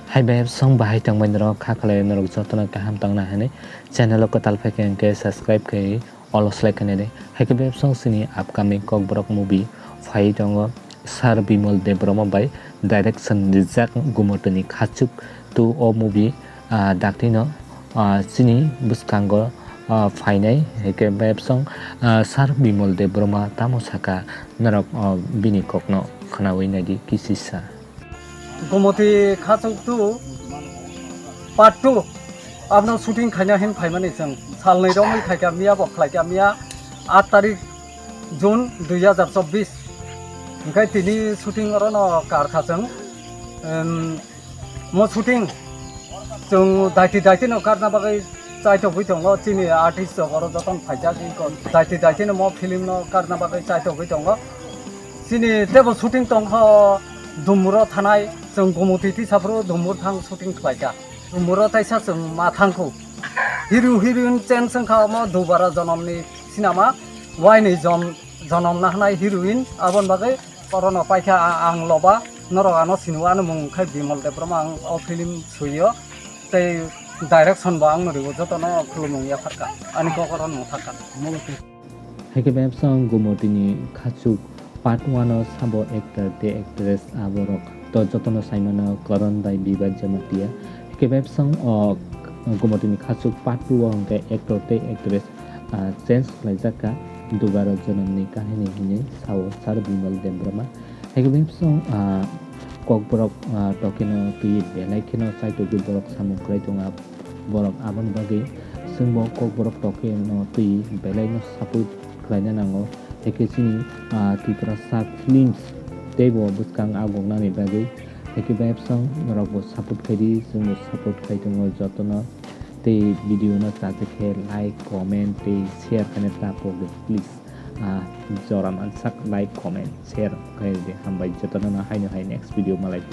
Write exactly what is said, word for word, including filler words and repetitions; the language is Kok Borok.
Hai bai song bahai tongbai norok kha khlai norok jotono kaham tongna hwnwi channel o kwtal phai khe hwnkhe subscribe khai all o select khainai de. Hai khe bai song chini upcoming Kokborok movie phai tongo Sir Bimal Debbarma bai direction rijak Gumotini Khachuk two o movie, ah, daktino, ah, chini bwskango, ah, phainai. Hai khe bai song, ah, Sir Bimal Debbarma tamo saka norok, ah, bini kokno khwnawi naidi kisisa. Gumoti Khachuk two part two abono shooting khaina hin phaimani chwng salnwi romwi khaikha miya bo khlaikha miya aat tarik June dui hajar chobbish. Hwnkhe tini shooting orono karkha chwng, em, mo shooting chwng daiti daiti no karna bagwi chaitogwi tongo, chini artist rok oro jotono phaijak iko daiti daiti no mo film no karna bagwi chaitogwi tongo. Chini tebo shooting tongkha o Dumuro thanai, chwng Gumoti tisaphuru Dumur thang shooting khlaikha. Dumuro taisa chwng ma thangkhu. Hero heroine change wngkha omo Dubara Jonomni sinama, waini jom-, jonom nahnai heroine, aboni bagwi orono paikha a-, ang loba, norok ano siniwo, ano mung khai Bimal Debbarma, ang o film suiyo, tei direction bo ang noriwo, jotono khulumung yapharkha, ani kokoro nungthakha. Hai khe bai song Gumotini Khachuk part one o sabo actor tei actress aborok to jotono saimano Karan bai Biba Jamatia. Hai khe bai song o Gumotini Khachuk part two o hwnkhe actor tei actress, ah, change khlaijak kha Dubaro Jonomni Kahini hinwi sao Sir Bimal Debbarma. Hai khe bai song, ah, Kokborok, ah, tokeno twi belai kheno chaitogwi borok samung khlai tongo. Borok aboni bagwi chwngbo Kokborok tokeno twi belaino support khlaina nango. Hai khe chini, ah, Tiprasa Films teibo bwskang agongnani bagwi. Hai khe bai song norokbo support khaidi, chwngbo support khai tongo jotono. Tei video no chajak khe like, comment tei share khaina ta pokdi, please. Ah, jora mansak like, comment, share khaidi. Hambai jotono no haino hai next video malai.